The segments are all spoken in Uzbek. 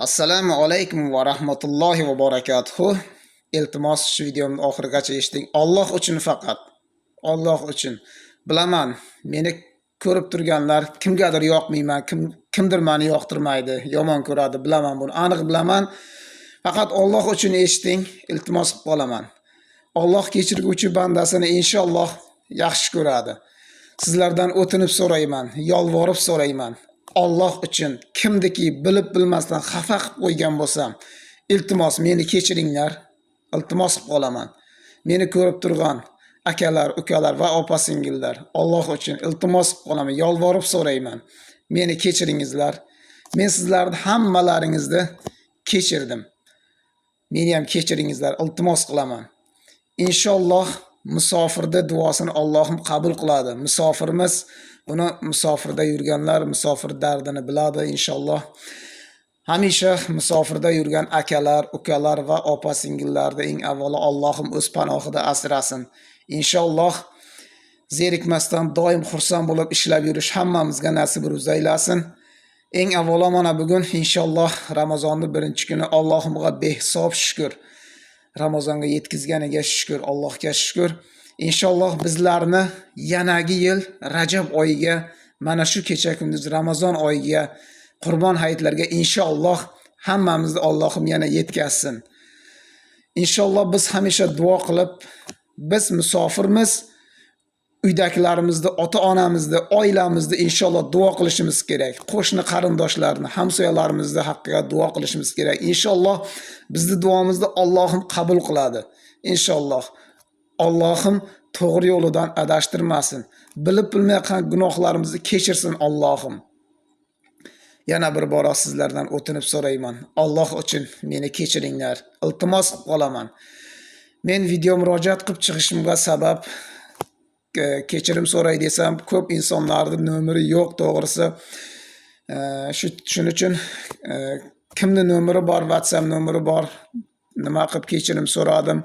Assalomu alaykum va rahmatullohi va barakatuhu. Iltimos, shu videomni oxirigacha eshiting. Alloh uchun faqat. Alloh uchun. Bilaman, meni ko'rib turganlar kimgadir yoqmayman, kimdir meni yoqtirmaydi, yomon ko'radi, bilaman buni, aniq bilaman. Faqat Alloh uchun eshiting, iltimos qilib qolaman. Alloh kechirguvchi bandasini inshaalloh yaxshi ko'radi. Sizlardan o'tinib so'rayman, yolvorib so'rayman. Alloh uchun kimdiki bilib bilmasdan xafa qilib qo'ygan bo'lsam, iltimos meni kechiringlar. Iltimos qilib qolaman. Meni ko'rib turgan akalar, ukalar va opa singillar, Alloh uchun iltimos qilib qolaman, yolvorib so'rayman. Meni kechiringizlar. Men sizlarni hammalaringizni kechirdim. Meni ham kechiringizlar, iltimos qilaman. Inshaalloh musofirda duosini Allohim qabul qiladi. Musofirimiz, buni musofirda yurganlar musofir dardini biladi inshaalloh. Hamisha musofirda yurgan akalar, ukalar va opa singillarni eng avvalo Allohim o'z panohida asrasin. Inshaalloh zerikmasdan doim xursand bo'lib ishlab yurish hammamizga nasib ro'z aylasin. Eng avvalo mana bugun inshaalloh Ramazonning birinchi kuni, Allohimga behisob shukr. Ramazonga yetkazganiga shukr, Allohga shukr. Inshaalloh bizlarni yanagi yil Rajab oyiga, mana shu kecha kunduz Ramazon oyiga, Qurbon hayitlarga inshaalloh hammamizni Allohim yana yetkazsin. Inshaalloh biz hamisha duo qilib, biz musofirmiz, uydagilarimizni, ota-onamizni, oilamizni inshaalloh duo qilishimiz kerak. Qo'shni qarindoshlarni, hamsoyalarimizni haqqiga duo qilishimiz kerak. Inshaalloh bizni duomizni Allohim qabul qiladi. Inshaalloh Allohim to'g'ri yo'lidan adashtirmasin. Bilib bilmay qilgan gunohlarimizni kechirsin Allohim. Yana bir bora sizlardan o'tinib so'rayman. Alloh uchun meni kechiringlar. Iltimos qilib qolaman. Men video murojaat qilib chiqishimga sabab kechirim so'ray desam, ko'p insonlarning nomeri yo'q to'g'risi. Shuning uchun kimni nomeri bor, WhatsApp nomeri bor, nima qilib kechirim so'radim.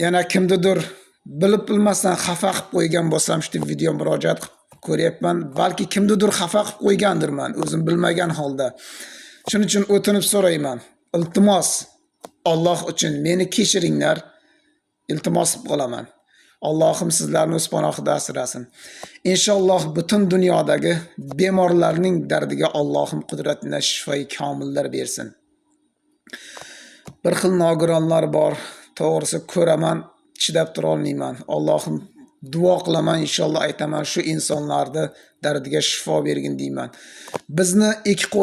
Yana kimnidir bilib bilmasdan xafa qilib qo'ygan bo'lsam, shu video murojaat qilib ko'ryapman. Balki kimnidir xafa qilib qo'ygandirman, o'zim bilmagan holda. Shuning uchun o'tinib so'rayman. Iltimos, Alloh uchun meni kechiringlar. Iltimos qilib qolaman. Allohim sizlarni o'z panohida asrasin. Inshaalloh butun dunyodagi bemorlarning dardiga Allohim qudratidan shifoi komillar bersin. Bir xil nogironlar bor, to'g'risi ko'raman, chidab tura olmayman. Allohim duo qilaman, inshaalloh aytaman, shu insonlarni dardiga shifo bergin deyman. Bizni ikki qo'li